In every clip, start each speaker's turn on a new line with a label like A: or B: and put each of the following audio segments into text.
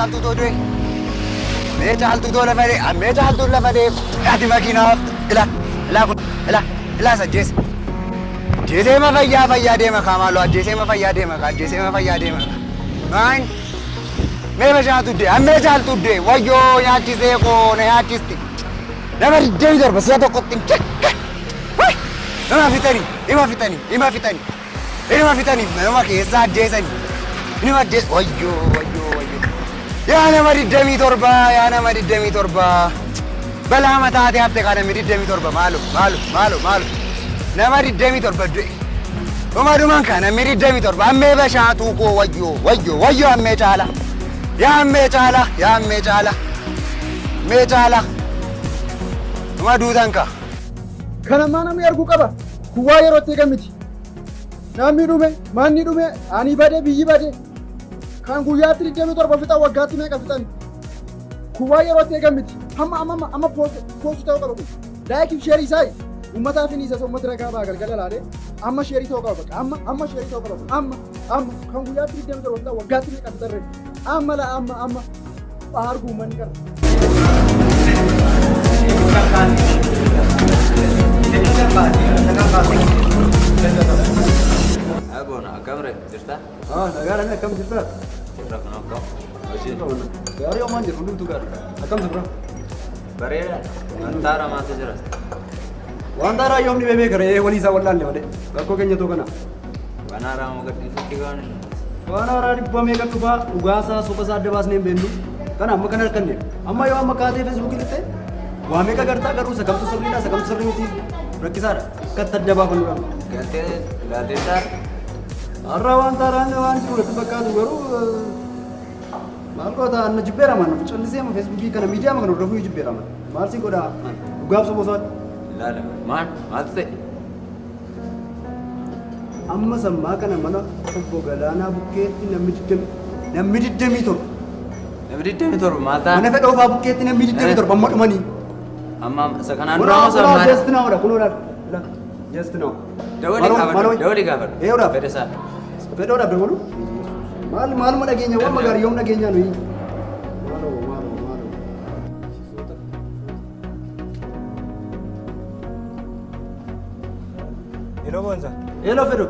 A: caaltuu too du'e. Mee caaltuu too lafa dee ammee caaltuu lafa dee ati makiinaa ila ila kun ila ila sajjeese. Ajjeesee ma fayyaa fayyaa deema kaa maaloo ajjeesee ma fayyaa deema kaa ajjeesee ma fayyaa deema kaa. Maan mee bashaatu du'e ammee caaltuu du'e wayyoo nyaachisee koo na nyaachisti. Nama 27 si'a tokkotti nama fixanii ima fixanii ima fixanii inuma fixanii nama keessaa ajjeesanii inuma ajjees wayyoo wayyoo wayyoo yaa nama 27 yaa nama 27 balaa mataatee hafte kaa namni 27 maalo maalo maalo maalo nama 27 du'e dhuma dhuman kaa namni 27 ammee bashaatuu koo wayyoo wayyoo wayyoo ammee caala yaa ammee caala yaa ammee caala ammee caala dhuma duutan kaa.
B: Kana maa namni arguu qaba. Kun waa yerootti eegan miti. Namni dhume, manni dhume, ani bade, biyyi bade. Kan guyyaatti 27 fixan waggaatti meeqa fixan? Kun waa yerootti eegan miti. Hamma amma amma post ta'uu qaba kun. Like fi share isaa uummataaf inni isa uummati ragaa ba'a galgala laalee amma share ta'uu qaba bakka amma amma share ta'uu qaba kun amma amma kan guyyaatti 27 fixan waggaatti meeqa fixan ree? Amma la amma amma arguu uummanni kana.
C: Aboona akkam ree jirta?
B: Nagaadhaan akkam jirta?
C: Jirra kun akkam? Hojii
B: Gaarii homaan jiru hundumtuu gaarii. Akkam jirra?
C: Bareeda. Wanta haaraa maaltu jira?
B: Wanta haaraa yoomni beekee garee walii isaa wallaalle malee rakkoo keenya too kana.
C: Waan haaraa moo gadhiisutti gaani?
B: Waan haaraa dhibba meeqa dhufaa dhugaasaa sobasaa adda baasnee hin beeknu. Kana amma kana harkanne amma yoo amma kaatee feesbuukii lixxe waa meeqa gartaa garuu isa kamtu sirriidha isa kamtu sirrii miti rakkisaadha. Akkatti adda baafannuudha.
C: Galtee ilaalteettaa?
B: Har'a wanta haaraan waan jiru natti fakkaatu garuu maal goota anna jibbeera man callisee amma feesbuukii kana miidiyaa kana hordofuu jibbeera man maal si godhaa dhugaaf soba isaati.
C: Ilaala maal maaltu ta'e?
B: Amma sammaa kana mana obbo Galaanaa bukkeetti namni 27.
C: Namni 27 maal ta'a?
B: Mana fedha ofaa bukkeetti namni 27 amma dhumanii.
C: Amma isa kanaan dura amma sammaa.
B: Just now dha kunoo laal just now.
C: Dawali gaafadhu dawali gaafadhu.
B: Eeyoodhaaf.
C: Fedha isaa.
B: Fedhoodhaaf dabalu. Maal maaluma dhageenya waan magaarii yoom dhageenya nuyi. Maaloo maaloo maaloo.
D: Hello Bonza.
B: Hello Fedho.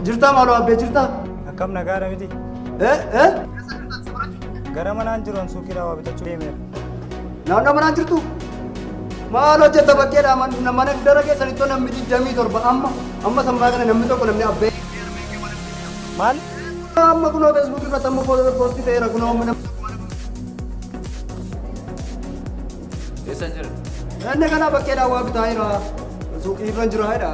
B: Jirtaa maaloo abbee jirtaa?
D: Akkam nagaadha miti?
B: Eh eh?
D: Gara manaan jiru an suuqiidhaa waa bitachuu deemeera.
B: Naannoo manaan jirtu? Maal hojjetta bakkeedha mana dara keessanittoo namni 27 amma amma sammaa kana namni tokko namni abbee.
D: Maal?
B: Amma kunoo feesbuukii irratti amma post ta'eera kunoo amma namni.
C: Eessa jira?
B: Inni kana bakkeedhaa waa bitaa jira. Suuqii irra jira jedha.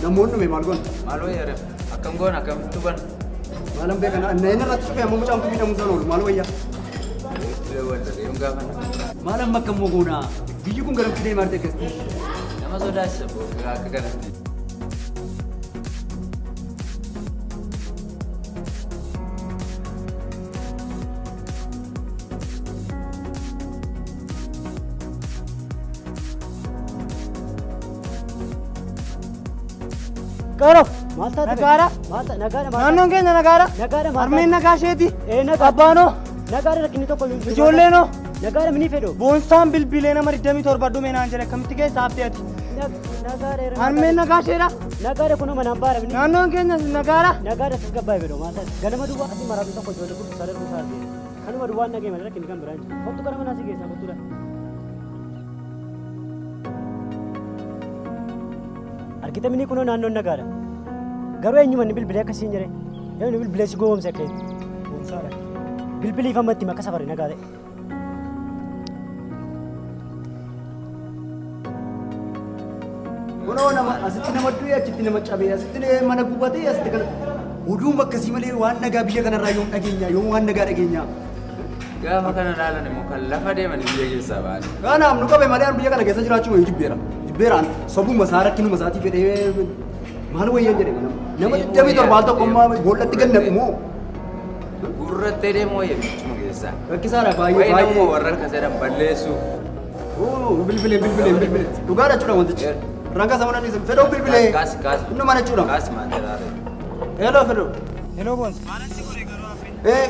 B: Namoonni dhume maal goona?
C: Maal wayya ree? Akkam goona akkamitti tuban?
B: Maalan beekana inni irratti dhufe amma mucaan miidhamuu sana oolu maal wayya?
C: Yoon gaafanna.
B: Maal amma akkam goona? Biyyi kun garamtti deemaa jirti akkasitti?
C: Nama sodaachisa akka kanatti.
E: Qaro. Maal taate?
D: Nagaadha.
E: Maal taate? Nagaadha maal?
D: Naannoon keenya nagaadha.
E: Nagaadha maal?
D: Harmeen nagaa isheeti.
E: Ee nagaa.
D: Abbaanoo.
E: Nagaadha rakkinni tokko hin jiru.
D: Ijoolleenoo.
E: Nagaadha mini fedho.
D: Boonsaan bilbilee nama 27 dhume naan jedhe akkamitti keessa haftee ati?
E: Nagaadha.
D: Harmeen nagaa isheedha.
E: Nagaadha kunoo manaan baara mini.
D: Naannoon keenya nagaadha.
E: Nagaadha tasgabbaa'e fedho maal taate? Ganama duwwaa asii maraatu tokko ijoollee gurgurtaa darbuu isaa argee. Kanuma duwwaan nagee malee rakkinni kan biraa hin jiru. Kottu gara manaa si keessaa kottuudha. Argite mini kunoo naannoon nagaadha. Garuu eenyuma inni bilbilee akkasiin jedhe? Eenyu bilbilee si gowwoomse akkasitti?
D: Boonsaadha.
E: Bilbiliif amma itti akka safarri nagaa ta'e.
B: Kunoo nama asitti nama du'e achitti nama cabee asitti mana gubatee asitti kana oduun akkasii malee waan nagaa biyya kanarraa yoom dhageenya yoom waan nagaa dhageenya.
C: Gaafa kana ilaalan immoo kan lafa deeman biyya keessaa ba'an.
B: Kanaaf nu qabe malee an biyya kana keessa jiraachuu hin jibbeera. Jibbeeraan sobuma isaa rakkinuma isaatii fedhee maal wayyan jedhe nama. Nama 27 al tokko ammaa boollatti gad naqu moo?
C: Gurrattee deemu wayya bichuma keessaa.
B: Rakkisaadha baay'ee
C: Wayi
B: baay'ee.
C: nammoo warra akkas jedhan balleessu.
B: Bilbilee bilbilee bilbilee. Dhugaadha jechuudha wantichi. Rangaa sama namni fedhoo bilbilee.
C: Kaasi kaasi.
B: Inni mana jechuudha.
C: Kaasi maal jedhaa?
B: Hello Fedhoo.
D: Hello Bonza.
B: Eh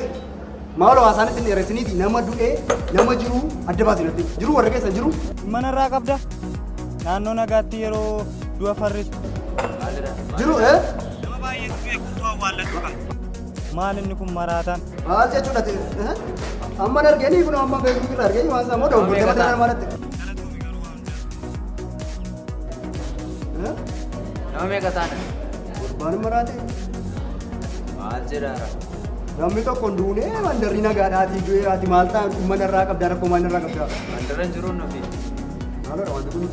B: Maaloo haasaan ittiin dheeressiniiti nama du'ee nama jiru adda baasinatti. Jiru warra keessa jiru.
D: Manarraa qabda. Naannoo nagaatti yeroo du'a farrisu.
B: Jiru
D: Nama baay'eetu beekutu awwaallatu qaba. Maal inni kun maraataan?
B: Maal jechuudha? Amma arganii kun amma feesbuuk irra arganii waan isaa moo dogongortee mataa nama natti.
C: Nama meeqa taana?
B: Gurbaan maraate.
C: Maal jedhaara?
B: Namni tokko hin duune mandarri nagaadhaatii du'ee ati maal ta'a manarraa qabdaa rakkoo manarraa qabdaa.
C: Mandara hin jiruun nuti.
B: Maaloodha wanti kun?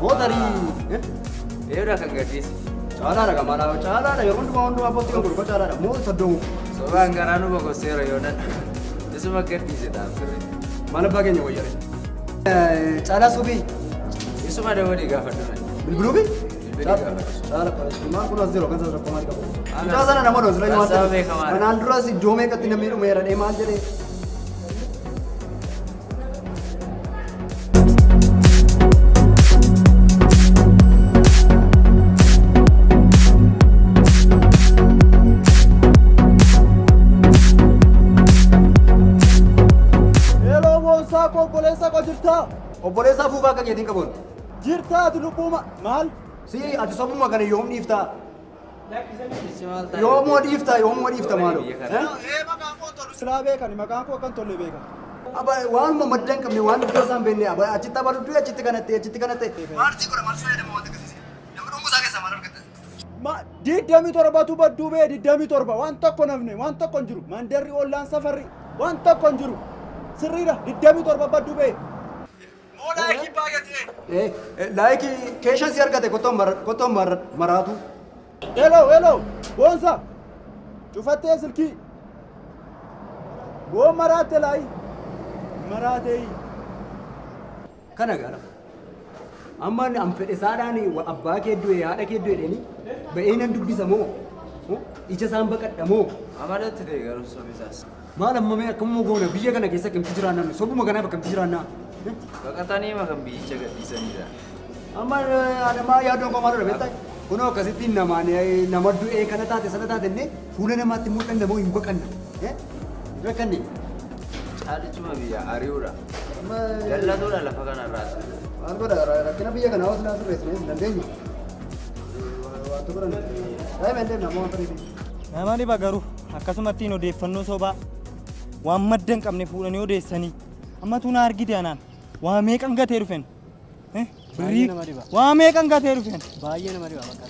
B: Mootarii.
C: Eeyyudha kan gadhiise.
B: Caalaadha kan maal caalaadha yeroo hundumaa hundumaa poostii kan gurguruu caalaadha moo soddoomu.
C: Sobaan garaa nu boqoseera yoo nan. Isuma gadhiise dhaabsirre.
B: Maal abbaa keenya wayyare? Caalaa suuqii.
C: Isuma dabalii gaafadhu.
B: Bilbiluufi?
C: Bilbilii gaafadhu.
B: Caala maal kun as jiru kan isa rakkoo maal qabu? Mucaa sana nama dhoosila yoo
C: Saba beekamaadha.
B: Kanaan duras iddoo meeqatti namni dhumeera dhee maal jedhee?
D: Heloo boonsaa koo obboleessa koo jirtaa?
B: Obboleessa afuufaa akka keetiin qabuun.
D: Jirtaa ati lubbuuma maal?
B: Si ati sobuma kana yoom dhiiftaa?
C: Ichi maal ta'a?
B: Yoomoo dhiiftaa yoomoo dhiifta maaloo?
D: Silaa beekani maqaan koo akkan tolle beekan.
B: Aba waanuma madda hin qabne waan iddoo isaan beekne aba achitti abaluu du'e achitti kanatti achitti kanatti. Maal si godha maal si fayyadama wanta akkasiisi? Namni dhumuu isaa keessaa maal argatta?
D: Ma 27tu badduu bee 27 waan tokko nafne waan tokko hin jiru mandarri ollaan safarri waan tokko hin jiru sirriidha 27 badduu bee. Moo laayikii baay'atee.
B: Laayikii keeshan si argate kottoon maraatu.
D: Hello hello boonsa cufattee silkii boo maraatte laayi maraatee.
B: Kana gaara. Amma an fedhe isaadhaan abbaa kee du'e haadha kee du'e jedhanii ba'ee nan dubbisa moo ija isaan baqadha moo
C: Amalatti ta'e garuu sobisaas.
B: maal amma mee akkamuma goona biyya kana keessa akkamitti jiraannaa nu sobuma kanaaf akkamitti jiraannaa?
C: Baqatanii ma kan biyyicha gadhiisanidha.
B: Amma adamaa yaadoon koo maalidha beektaa? Kunoo akkasitti namaan nama du'ee kana taate sana taate illee fuula namaatti mul'anna moo hin baqanna? Rakkanne.
C: Caalichuma biyya ari'uudha. Dallatuudha lafa kanarraas.
B: Maal godha rakkina biyya kanaa osoo sirreessine hin dandeenyu. Waantu godhan. Daa'ima illee nama waan fedhe.
D: Nama dhiba garuu akkasumattiin odeeffannoo sobaa waan madda hin qabne fuudhanii odeessanii amma tu na argite anaan waa meeqan gatee dhufen? Birrii
E: nama dhiba.
D: waa meeqan gatee dhufen?
E: Baay'ee nama dhiba bakka.